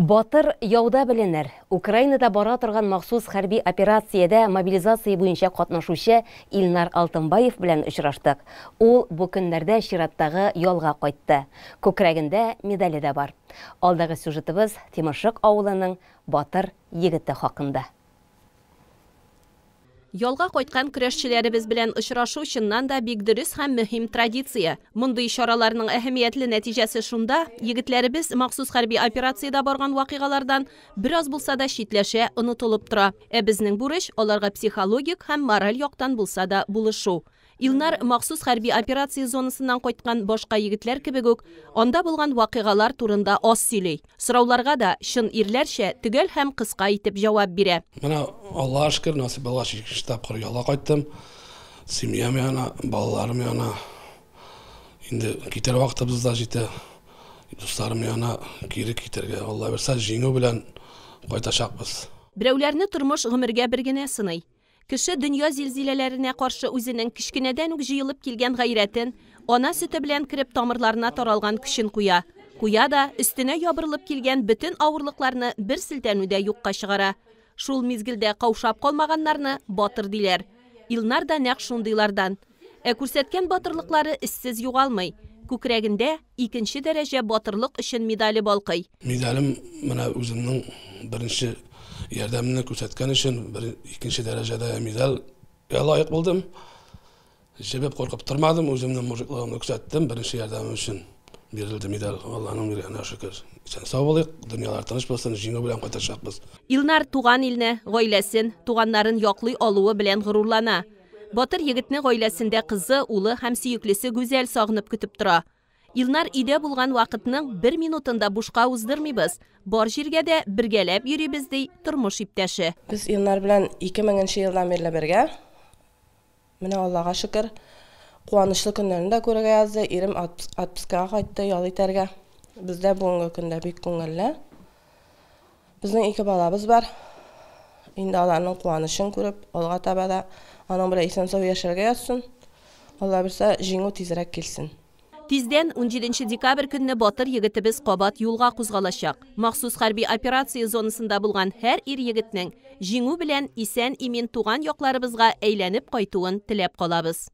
Батыр яуда беленер. Украинада бара торган махсус хәрби операциядә мобилизация буенча катнашучы Илнар Алтынбаев белән очраштык. Ул бу көннәрдә чираттагы ялга кайтты. Күкрәгендә медале дә бар. Алдагы сюжетыбыз Тимершык авылының батыр егете хакында. Ялга кайткан көрәшчеләребез белән очрашу чыннан да бик дөрес һәм мөһим традиция. Мондый чараларның әһәмиятле нәтиҗәсе шунда, егетләребез махсус хәрби операциядә барган вакыйгалардан бераз булса да читләшә, онытылып тора. Ә безнең бурыч аларга психологик һәм мораль яктан булса да булышу. Илнар махсус хәрби операция зонасыннан кайткан башка егетләр кебек үк, анда булган вакыйгалар турында аз сөйли. Сорауларга да чын ирләрчә төгәл һәм кыска итеп җавап бирә. Менә Аллаһка шөкер, насыйп булгач, икенче тапкыр ялга кайттым. Семьям яна, балаларым яна. Инде китәр вакытыбыз да җитә. Дусларым яна кире китәргә. Алла бирсә, җиңү белән кайтачакбыз. Берәүләрне тормыш гомергә бер генә сыный. Кеше дөнья зилзиләләренә каршы үзенең кечкенәдән үк җыелып килгән гайрәтен, ана сөте белән кереп тамырларына таралган көчен куя. Куя да өстенә ябырылып килгән бөтен авырлыкларны бер селтәнүдә юкка чыгара. Шул мизгелдә каушап калмаганнарны батыр диләр. Илнар да нәкъ шундыйлардан. Ә күрсәткән батырлыклары эзсез югалмый. Күкрәгендә икенче дәрәҗә батырлык өчен медале балкый. Медалем менә үземнең беренче ярдәмне күрсәткән өчен икенче дәрәҗәдә медальгә лаек булдым. Җебеп куркып тормадым, үземнең мужиклыгымны күрсәттем. Беренче ярдәмем өчен бирелде медаль. Алланың биргәненә шөкер. Исән сау булыйк, дөньялар тыныч булсын, җиңү белән кайтачакбыз. Илнар туган илне, гаиләсен, туганнарын яклый алуы белән горурлана. Батыр егетне гаиләсендә кызы, улы һәм сөеклесе Гүзәл сагынып көтеп тора. Илнар өйдә булган вакытның бер минутын да бушка уздырмыйбыз. Бар җиргә дә бергәләп йөрибез, ди тормыш иптәше. Без Илнар белән 2000 елдан бирле бергә. Менә Аллага шөкер, куанычлы көннәрне дә күрергә язды. Ирем отпускага кайтты, ял итәргә. Бездә бүгенге көндә бик күңелле. Безнең ике балабыз бар. Инде аларның куанычын күреп, алга таба да аның белән исән-сау яшәргә язсын. Алла бирсә, җиңү тизрәк килсен. Тиздән 17 декабрь көнне батыр егетебез кабат юлга кузгалачак. Махсус хәрби операция зонасында булган һәр ир егетнең җиңү белән исән-имин туган якларыбызга әйләнеп кайтуын теләп калабыз.